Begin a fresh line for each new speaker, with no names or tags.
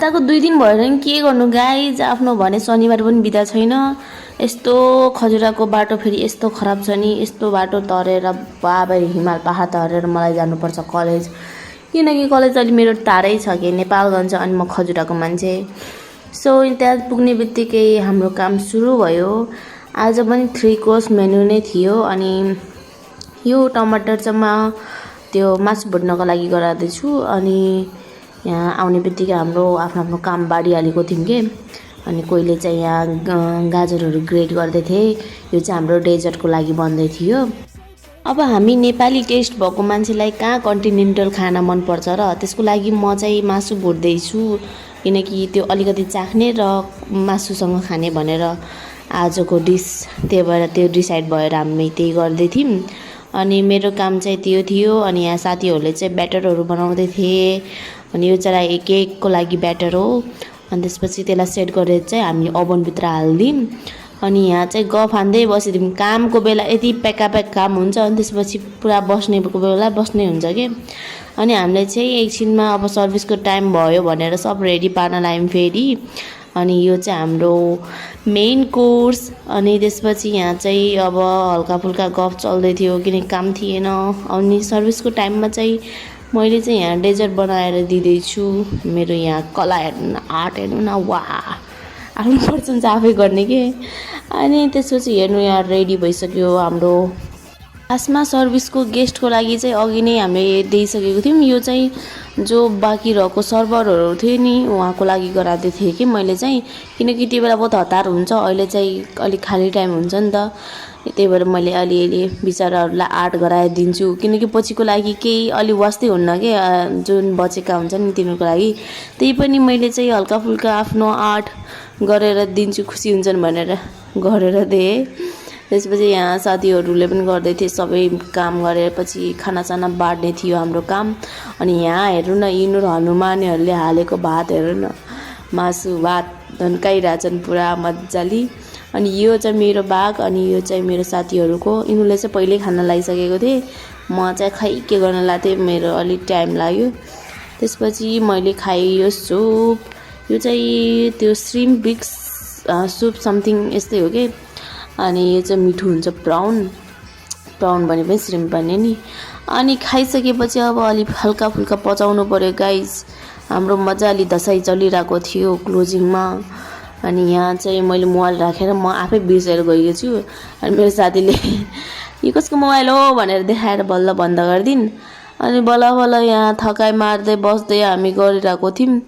हप्ताको 2 दिन भयो नि के गर्नु गाइज आफ्नो भने शनिबार पनि बिदा छैन यस्तो खजुराको बाटो फेरि यस्तो खराब छ नि यस्तो बाटो तरेर बाबा हिमाल पहाड तरेर मलाई जानुपर्छ कलेज किनकि कलेज अलि मेरो टाढै छ कि नेपालगञ्ज अनि म खजुराको मान्छे सो त्यहाँ पुग्ने बित्तिकै हाम्रो काम सुरु भयो आज पनि 3 कोर्स मेन्यु नै थियो अनि यो टमाटर चाहिँ म त्यो मासु भुट्नको लागि गराउँदैछु अनि यहाँ आउने बित्तिकै हाम्रो आफ्नो काम बाडिहालेको थियौँ के अनि कोहीले चाहिँ यहाँ गाजरहरू ग्रेट गर्दै थिए यो चाहिँ हाम्रो डेजर्टको लागि बन्दै थियो अब हामी नेपाली टेस्ट भएको मान्छेलाई कहाँ कन्टिनेन्टल खाना मनपर्छ र त्यसको लागि म चाहिँ मासु भुट्दैछु किनकि त्यो अलिकति चाख्ने र मासुसँग खाने भनेर आजको डिस त्यही भएर त्यो डिसाइड भएर हामी त्यही गर्दै थियौँ अनि मेरो काम चाहिँ त्यो थियो अनि यहाँ साथीहरूले चाहिँ ब्याटरहरू बनाउँदै थिए अनि यो चाहिँ केकको लागि ब्याटर हो अनि त्यसपछि त्यसलाई सेट गरेर चाहिँ हामी ओभनभित्र हाल्दियौँ अनि यहाँ चाहिँ गफ हान्दै बसिदियौँ कामको बेला यति प्याकाप्याक काम हुन्छ अनि त्यसपछि पुरा बस्नेको बेला बस्नै हुन्छ के अनि हामीले चाहिँ एकछिनमा अब सर्भिसको टाइम भयो भनेर सब रेडी पार्न लाग्यौँ फेरि अनि यो चाहिँ हाम्रो मेन कोर्स अनि त्यसपछि यहाँ चाहिँ अब हल्का फुल्का गफ चल्दै थियो किनकि काम थिएन अनि सर्भिसको टाइममा चाहिँ मैले चाहिँ यहाँ डेजर्ट बनाएर दिँदैछु मेरो यहाँ कला हेर्नु न आर्ट हेर्नु न वाह आफ्नो पर्सन चाहिँ आफै गर्ने के अनि त्यसपछि हेर्नु यहाँ रेडी भइसक्यो हाम्रो खासमा सर्भिसको गेस्टको लागि चाहिँ अघि नै हामीले दिइसकेको थियौँ यो चाहिँ जो बाँकी रहेको सर्भरहरू थियो नि उहाँको लागि गराउँदै थिएँ कि मैले चाहिँ किनकि त्यो बेला बहुत हतार हुन्छ अहिले चाहिँ अलिक खाली टाइम हुन्छ नि त त्यही भएर मैले अलिअलि बिचराहरूलाई आर्ट गराइदिन्छु किनकि पछिको लागि केही अलि वास्तै हुन्न के जुन बचेका हुन्छन् नि तिनीहरूको लागि त्यही पनि मैले चाहिँ हल्का फुल्का आफ्नो आर्ट गरेर दिन्छु खुसी हुन्छन् भनेर गरेर दिएँ त्यसपछि यहाँ साथीहरूले पनि गर्दै थिए सबै काम गरेपछि खानासाना बाँड्ने थियो हाम्रो काम अनि यहाँ हेर्नु न यिनीहरू हनुमानहरूले हालेको भात हेर्नु न मासु भात धन्काइरहेछन् पुरा मजाले अनि यो चाहिँ मेरो बाग अनि यो चाहिँ मेरो साथीहरूको यिनीहरूले चाहिँ पहिल्यै खाना लागिसकेको थिएँ म चाहिँ खै के गर्न लाग्थेँ मेरो अलिक टाइम लाग्यो त्यसपछि मैले खाएँ यो सुप यो चाहिँ त्यो श्रिम्प बिक्स सुप समथिङ यस्तै हो कि अनि यो चाहिँ मिठो हुन्छ प्राउन भने पनि श्रिम्प भन्ने नि अनि खाइसकेपछि अब अलिक हल्का फुल्का पचाउनु पर्यो गाइज हाम्रो मजाले दसैँ चलिरहेको थियो क्लोजिङमा अनि यहाँ चाहिँ मैले मोबाइल राखेर म आफै बिर्सेर गएको छु अनि मेरो साथीले यो कसको मोबाइल हो भनेर देखाएर बल्ल बन्द गरिदिन् अनि बल्ल बल्ल यहाँ थकाइ मार्दै बस्दै हामी गरिरहेको थियौँ